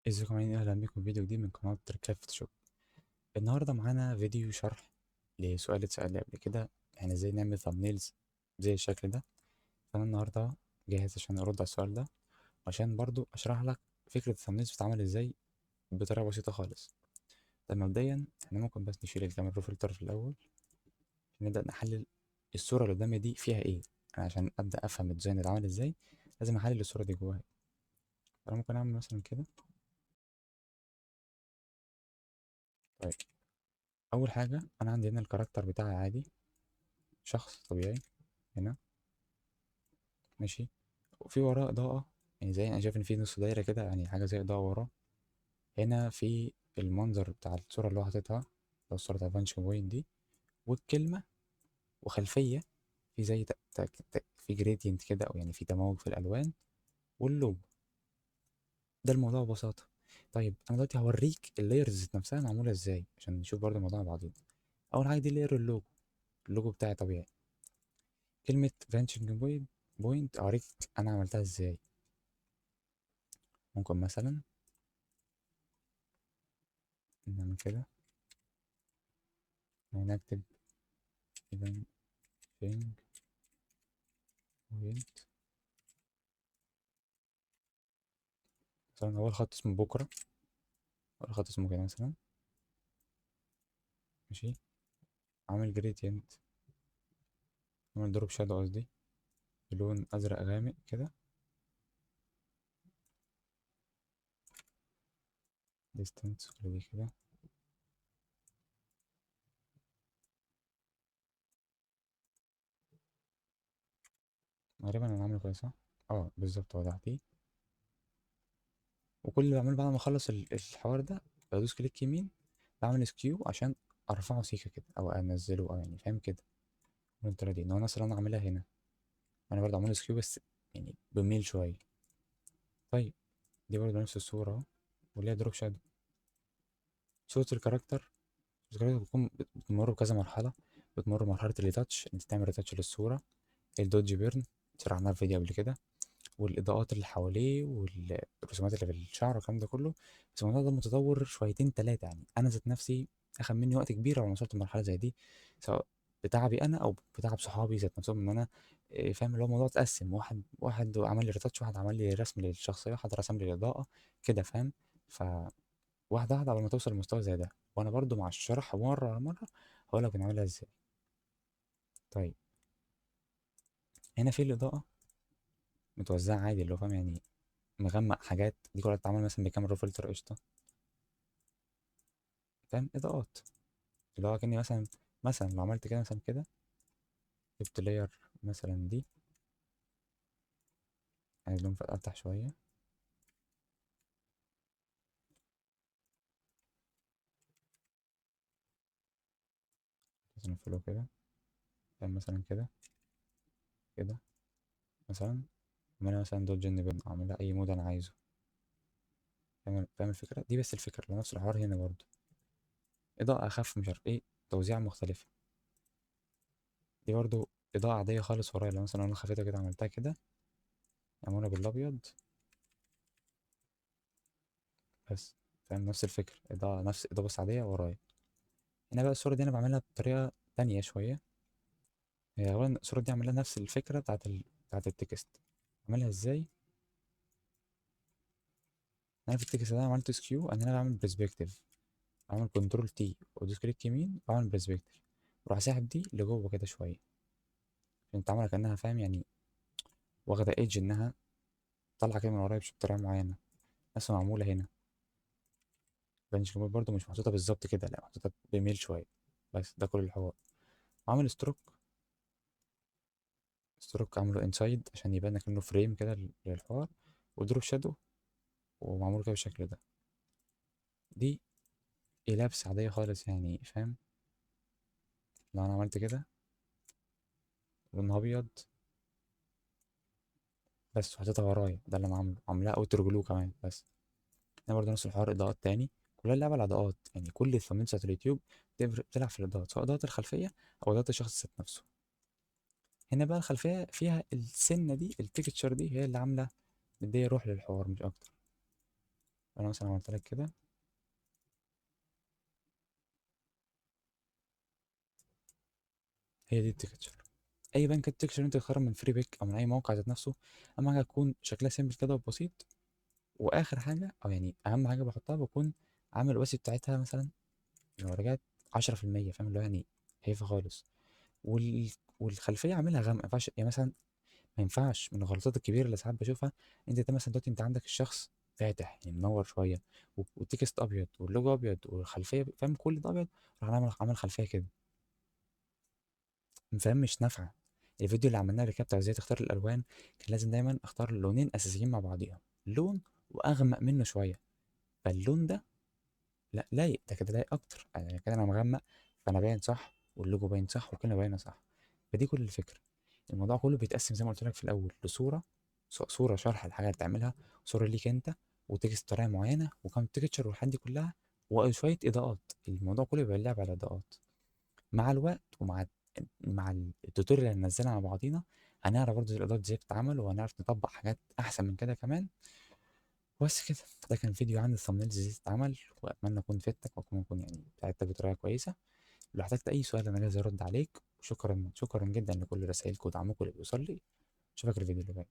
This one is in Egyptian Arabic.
ازيكم عاملين ايه؟ اهلا بيكم في فيديو جديد من قناة تركات فوتوشوب. النهارده معانا فيديو شرح لسؤال اتسأل لي قبل كده، احنا ازاي نعمل thumbnails زي الشكل ده. فانا النهارده جاهز عشان ارد على السؤال ده، عشان برضو اشرح لك فكرة ال thumbnails بتتعمل ازاي بطريقة بسيطة خالص. طب مبدئيا احنا ممكن بس نشيل ال camera filter في الاول، نبدا نحلل الصورة اللي قدامي دي فيها ايه. انا عشان ابدا افهم ال design اتعمل ازاي لازم احلل الصورة دي جواها. فانا ممكن اعمل مثلا كده. طيب اول حاجة انا عندي هنا ال character بتاعي عادي، شخص طبيعي هنا ماشي، وفي وراه اضاءه، يعني زي انا شايف ان في نص دايرة كده، يعني حاجة زي اضاءه وراه. هنا في المنظر بتاع الصورة اللي هو حاططها، اللي هو الصورة بتاع Vanishing Point دي، والكلمة، وخلفيه في زي في gradient كده، او يعني في تموج في الالوان، واللوجو. ده الموضوع ببساطة. طيب انا دلوقتي هوريك ال layers نفسها معمولة ازاي عشان نشوف برضو الموضوع مع بعضين. اول حاجة دي layer اللوجو، اللوجو بتاعي طبيعي. كلمة Vanishing Point اوريك انا عملتها ازاي. ممكن مثلا نعمل كده، نكتب Vanishing Point مثلا، هو الخط اسمه بكره، هو الخط اسمه كده مثلا ماشي. عامل gradient، عامل drop shadow قصدي بلون ازرق غامق كده، distance كل دي كده. غالبا انا عامله كده صح؟ بالظبط هو تحتيه. وكل اللي بعمله بعد ما اخلص الحوار ده بدوس click يمين، بعمل skew عشان ارفعه سيكه كده او انزله، او يعني فاهم كده بالطريقة دي. ان هو مثلا انا عاملها هنا، انا برضه عامل skew بس يعني بميل شوية. طيب دي برضه نفس الصورة اهو، وليها drop shadow. صوره ال character، ال character بتكون بتمر بكذا مرحلة، بتمر بمرحلة ال retouch، انت تعمل retouch للصورة، ال dodge burn شرحناها في فيديو قبل كده، والاضاءات اللي حواليه والرسومات اللي في الشعر والكلام ده كله. بس الموضوع ده متطور شويتين تلاتة، يعني انا ذات نفسي اخد مني وقت كبير على ما وصلت لمرحلة زي دي، سواء بتعبي انا او بتعب صحابي ذات نفسهم، ان انا فاهم اللي هو الموضوع اتقسم، واحد عمل لي retouch، واحد عمل لي رسم للشخصية، واحد رسم لي الاضاءة كده فاهم. ف واحدة واحدة على ما توصل لمستوى زي ده، وانا برضو مع الشرح مرة على مرة هقول لك بنعملها ازاي. طيب هنا في الاضاءة متوزعة عادي، اللي هو فاهم يعني مغمق حاجات، دي كلها بتتعمل مثلا ب camera filter قشطه فاهم، اضاءات اللي هو كاني مثلا لو عملت كده مثلا كده، جبت layer مثلا دي، عايز لون افتح شوية، مثلا flow كده فاهم، مثلا كده كده مثلا، اعملها مثلا dodge and burn، اعملها اي mode انا عايزه فاهم الفكرة دي. بس الفكرة اللي نفس الحوار هنا برضو، اضاءه اخف مش عارف ايه، توزيع مختلفة. دي برضو اضاءه عادية خالص ورايا، لو مثلا انا خفيتها كده عملتها كده معمولة بالابيض بس فاهم، نفس الفكرة، اضاءه نفس اضاءه بس عادية ورايا. هنا بقى الصورة دي انا بعملها بطريقة تانية شوية. هي اولا الصورة دي عاملها نفس الفكرة بتاعت ال text. عاملها ازاي؟ انا في ال text ده عملت skew، ان انا بعمل perspective، بعمل control T وادوس click يمين بعمل perspective، واروح ساحب دي لجوه كده شوية عشان تعملها كانها فاهم يعني واخده edge، انها طالعه كده من ورايا بطريقة معينة. نفس معمولة هنا Vanishing برضو مش محطوطة بالظبط كده، لا محطوطة بميل شوية بس، ده كل الحوار. عامل stroke، stroke عامله inside عشان يبان كأنه frame كده للحوار، و drop shadow، ومعمول كده بالشكل ده. دي ellipse عادية خالص يعني فاهم. لو انا عملت كده لونها ابيض بس وحطيتها ورايا، ده اللي انا عامله، عاملها outer glow كمان بس. انا برضه نفس الحوار اضاءات تاني، كلها اللعبة على الاضاءات، يعني كل ال thumbnails بتاعت اليوتيوب بتلعب في الاضاءات، سواء اضاءات الخلفية او اضاءات الشخص ذات نفسه. هنا بقى الخلفية فيها السنة دي، ال texture دي هي اللي عاملة مدية روح للحوار مش أكتر. انا مثلا عملت لك كده، هي دي ال texture. اي بنك ال texture انت تختارها من Freepik او من اي موقع ذات نفسه، اهم حاجة تكون شكلها simple كده وبسيط. واخر حاجة او يعني اهم حاجة بحطها، بكون عامل ال opacity بتاعتها مثلا لو رجعت 10%، فاهم؟ اللي هو يعني خفيفة خالص. والخلفيه عاملها غامقه، ما ينفعش يعني مثلا، ما ينفعش من الغلطات الكبيرة اللي ساعات بشوفها، انت ده مثلا دلوقتي انت عندك الشخص فاتح يعني منور شوية، وال text ابيض واللوجو ابيض والخلفيه فاهم كل ده ابيض، راح عامل خلفية كده، فاهم؟ مش نافعة. الفيديو اللي عملناه قبل كده بتاع ازاي تختار الالوان، كان لازم دايما اختار لونين اساسيين مع بعضيهم، لون واغمق منه شوية، فاللون ده لا لايق، ده كده لايق اكتر، يعني كده انا مغمق فانا باين صح، واللوجو باين صح، والكلمة باينة صح. فدي كل الفكرة. الموضوع كله بيتقسم زي ما قلت لك في الاول لصورة، صوره شرح الحاجة اللي تعملها، صوره ليك انت، و text بطريقة معينة، وكام texture والحاجات دي كلها، وشوية اضاءات. الموضوع كله بيبقى اللعب على الاضاءات. مع الوقت ومع مع ال tutorial اللي هننزلها مع بعضينا، هنعرف برضه الاضاءات ازاي بتتعمل، وهنعرف نطبق حاجات احسن من كده كمان. بس كده، ده كان فيديو عن ال thumbnails ازاي تتعمل، واتمنى اكون فدتك واكون ساعدتك بطريقة كويسة. لو احتجت اي سؤال انا جاهز ارد عليك. وشكرا شكرا جدا لكل رسائلكم ودعمكم اللي بيوصل لي. اشوفك الفيديو اللي جاي.